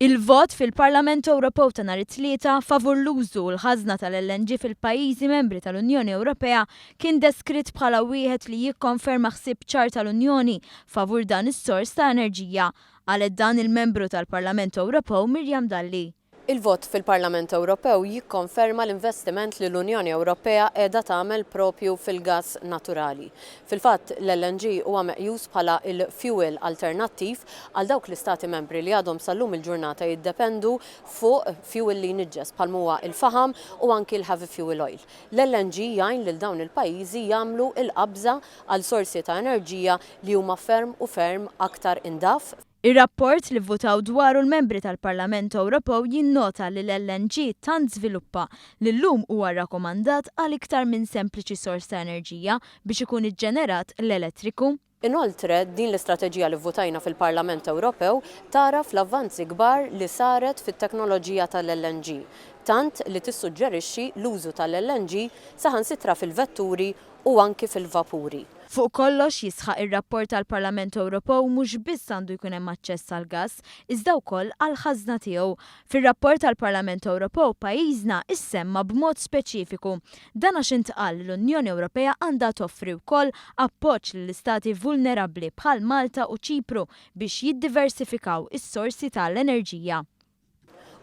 Il-vot fil-Parlament Ewropew ta' nhar it-Tlieta favur l-użu u l-ħażna tal-LNG fil-pajjiżi membri tal-Unjoni Ewropea kien deskritt bħala wieħed li jikkonferma ħsieb ċar tal-Unjoni favur dan is-sors ta' enerġija. Qalet dan il-Membru tal-Parlament Ewropew Miriam Dalli. Il-vot fil-Parlament Ewropew jikkonferma l-investiment li l-Unjoni Ewropea qiegħda tagħmel proprju fil-gass naturali. Fil-fatt, l-LNG huwa meqjus bħala l-fuel alternattiv għal dawk l-Istati Membri li għadhom sal-lum il-ġurnata jiddependu fuq fuel li jniġġes bħal m'huwa l-faħam u anki l-heavy fuel oil. L-LNG jgħin lil dawn il-pajjiżi jagħmlu l-qabża għal sorsi ta' enerġija li huma ferm u ferm aktar indaf. Ir-rapport li vvutaw dwaru l-membri tal-Parlament Ewropew jinnota li l-LNG tant żviluppa li llum huwa rrakomandat għal iktar minn sempliċi sors ta' enerġija biex ikun iġġenerat l-elettriku. Inoltre, din l-istrateġija li vvutajna fil-Parlament Ewropew tagħraf l-avvanzi kbar li saret fit-teknoloġija tal-LNG, tant li tissuġġerixxi l-użu tal-LNG saħansitra fil-vetturi u anki fil-vapuri. Fuq kollox, jisħaq ir-rapport tal-Parlament Ewropew mhux biss għandu jkun hemm aċċess għall-gass, iżda wkoll għall-ħażna tiegħu. Fir-rapport tal-Parlament Ewropew pajjiżna issemma b'mod speċifiku. Dan għax intqal li l-Unjoni Ewropea għandha toffri wkoll appoġġ lill-istati vulnerabbli bħal Malta u Ċipru biex jiddiversifikaw is-sorsi ta' l-enerġija.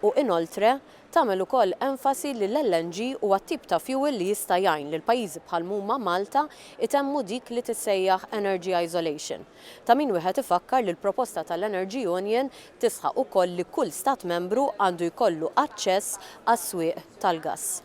U inoltre, tagħmel ukoll enfasi li l-LNG huwa t-tip ta' fuel li jista' jgħin lil pajjiżi bħal m'huma Malta itemmu dik li tissejjaħ energy isolation. Ta' min wieħed ifakkar li l-proposta tal-Energy Union tisħaq ukoll li kull stat membru għandu jkollu aċċess għas-swieq tal-gass.